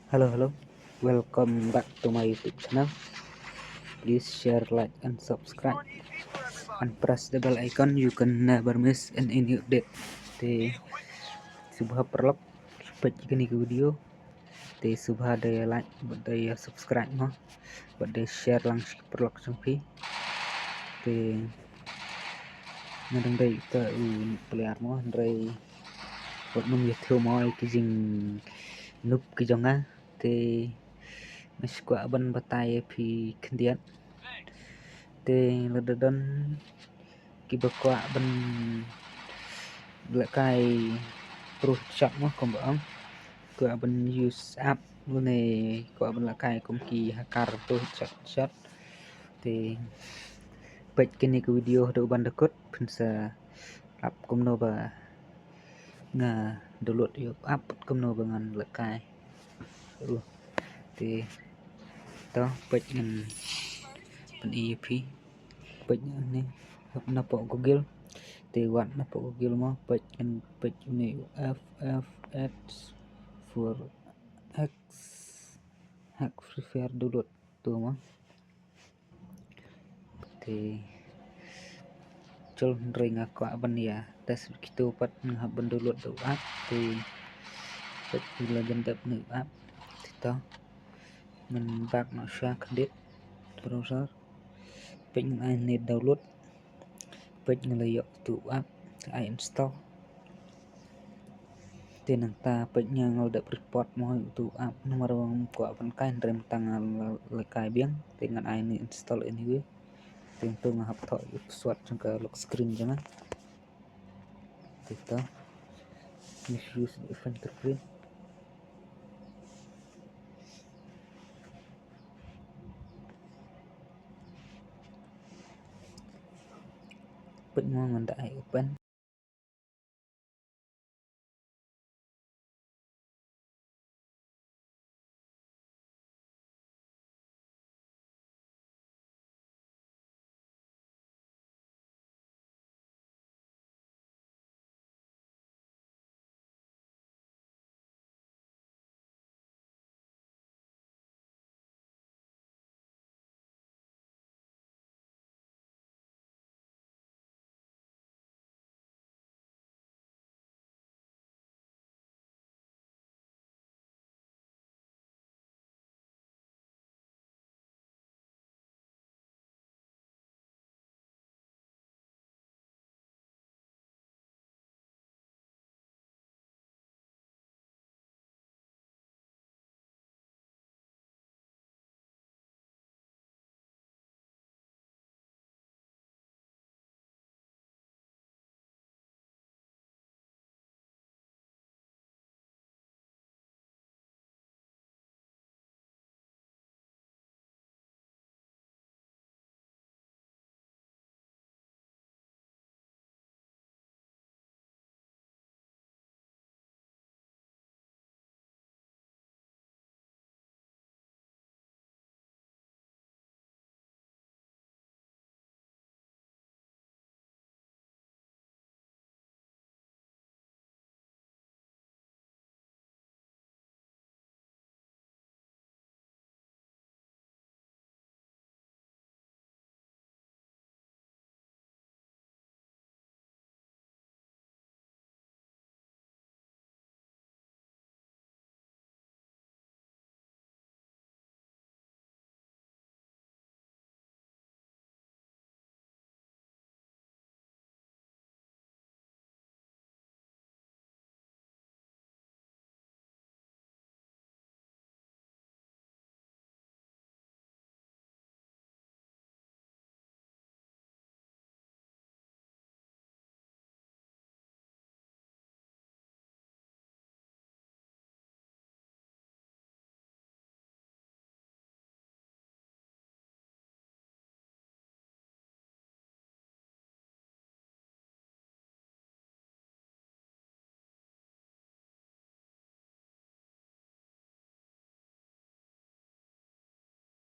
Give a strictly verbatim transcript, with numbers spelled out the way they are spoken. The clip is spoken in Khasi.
Hello, hello. Welcome back to my YouTube channel. Please share, like, and subscribe. And press the bell icon. You can never miss an any update. Te sngewbha paralok, peit kane ka video. Te sngewbha da like, bad da subscribe mo. Bad da share lang sha ki paralok jong phi. Te nga dang dei uta u player mo, hynrei wat nym ïathuh mo ïa ki jingnob ki jong nga. Te nga shu kwah ban batai ïa phi khyndiat. Te lada don kiba kwah ban lehkai pro headshot mo, kumba ong, kwah ban use app lane kwah ban lehkai kum ki hacker pro headshot, headshot. Te peit kane ka video haduh ban da kut, phin sa ap kumno ba nga download ïa u app, kumno ba ngan lehkai ruh. Te to peit ngan pyni ïa phi. Peit ne, hap napoh Google. Te wat napoh Google mo, peit ngan peit une F F X four X hack Free Fire download tu mo. Te chol, hynrei nga kwah ban ïa test kito pat, nga hap ban download da u app. Te peit, la jan dep ne u app. Te to ngan back noh sha khyndiat browser. Peit ngan ai ne download. Peit nga la ïoh tu u app, ai install. Te nangta peit nga la dep report mo ïa utu u app, namar ba ngam kwah ban kai, hynrei mynta nga la, la kai biang. Te ngan ai ne install anyway. Te hangto nga hap thoh ïa u password jong ka lock screen jong nga. Te to, misuse the fingerprint. Peit mo, ngan da ai open.